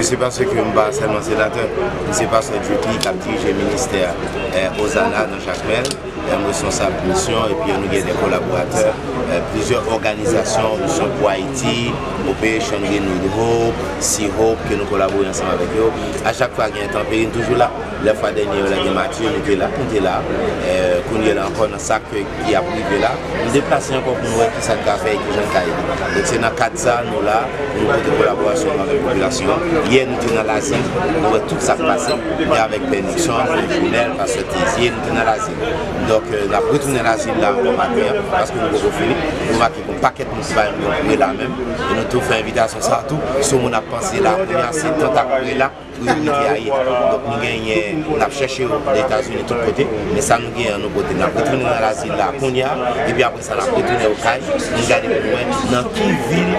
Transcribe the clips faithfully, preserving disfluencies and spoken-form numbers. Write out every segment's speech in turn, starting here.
Se paske m pa sèlman senatè, m se pastè Djouki k ap dirije ministè, eh, Ozana nan Jakmèl. Eh, m responsab misyon, epi nou gen de kolaboratè, eh, plizyè òganizasyon, Misyon pou Ayiti, Operation Renewed Hope, Sea Hope, ke nou kolabore ansanm avèk yo. A chak fwa gen entanperi, nou toujou la. Lè fwa dènye yo la gen Matye, nou te la, nou te la. Eh, kounye la ankò nan sa ke ki ap rive la, nou deplase ankò pou nou wè kisa n ka fè e kijan n ka ede. Donk, se nan kad sa a nou la, pou nou pote kolaborasyon nou avèk popilasyon an. Yè, nou te nan Lazil, nou wè tout sa k pase. Nou te avèk Pè Nixon, Pè Jounèl, Pastè Tezye, nou te nan Lazil. Donk, eh, n ap retounen Lazil la ankò maten an, paske nou poko fini. Nou make yon pakèt moun ki pa janm gen yon prela menm. E nou tou fè envitasyon sa a tou. Si yon moun ap panse la, kounye a se tan ak prela. Priyorite a ye. Donk, nou genyen, n ap chèche yo Etazini tout kote, men sa nou genyen an nou pote. N ap retounen nan Lazil la kounye a, epi apre sa, n ap retounen Okay, pou n gade pou n wè nan ki vil,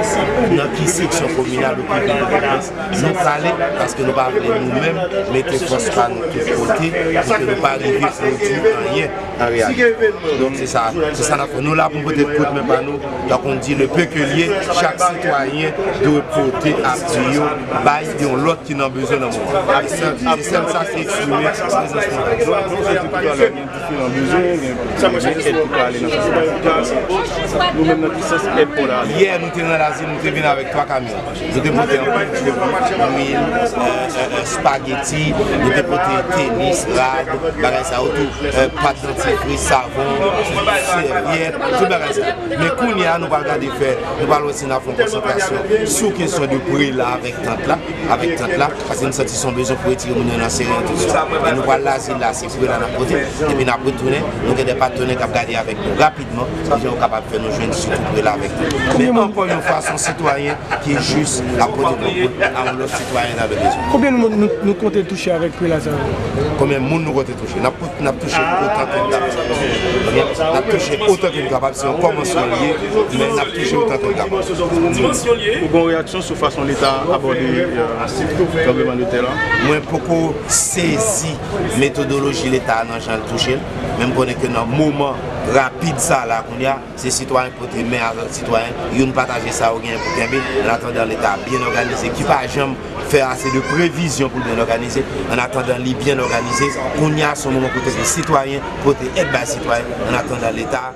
nan ki seksyon kominal ou ki vil de pwovens nou prale, paske nou pa vle nou menm mete fòs pa nou tout kote, pou ke nou pa rive pwodui anyen. An reyalite. Donk, se sa, se sa n ap fè. Nou la pou n pote kout men pa nou. Donk, on di le peu que l ye, chak sitwayen dwe pote apui yo bay yon lòt ki nan bezwen nan moman. Se sèl, se sèl sa ki eksprime prezans nou. Donk, nou te di talè gen diferan bezwen, gen, gen èd ki prale nan sans sa. Nou menm nan ki sans èd pou la? Yè, nou te nan Lazil, nou te vin avèk twa kamyon. Nou te pote anpil diri, lwil, eh, eh, eh, spageti, nou te pote tenis, rad, bagay sa yo tou, eh, pat dantifris, savon, sèvyèt, tout bagay sa yo. Men kounye a, nou pral gade fè, nou pral wè si n ap fè yon konsantrasyon sou kesyon de prela avèk tant la, avèk tant la, paske nou santi se yon bezwen pou retire moun yo nan sere yo tout sa. E nou pral Lazil la, se prela n ap pote, epi n ap retounen, nou gen de patnè k ap gade avèk nou rapidman, kijan yo kapab fè nou jwenn sitou prela avèk nou. Men ankò yon fwa, se yon sitwayen ki jis ap pote konkou a yon lòt sitwayen nan bezwen. Konbyen moun nou, nou konte touche avèk prela sa yo? Konbyen moun nou konte touche? N ap, n ap touche otan ke n kapab. N ap touche otan ke n kapab, se yon kòmansman l ye, men n ap touche otan ke n kapab. Ou gen yon reyaksyon sou fason Leta abòde, euh, tranblemanntè la? Mwen poko sezi metodoloji Leta a nan jan l touche l, men m konnen ke nan moman rapid sa la kounye a, se sitwayen k pote men a lòt sitwayen, youn pataje sa yo genyen pou kenbe, an atandan Leta byen òganize, ki pa janm fè ase de previzyon pou l byen òganize, an atandan li byen òganize, kounye a se yon moman kote ke sitwayen pote èd bay sitwayen, an atandan Leta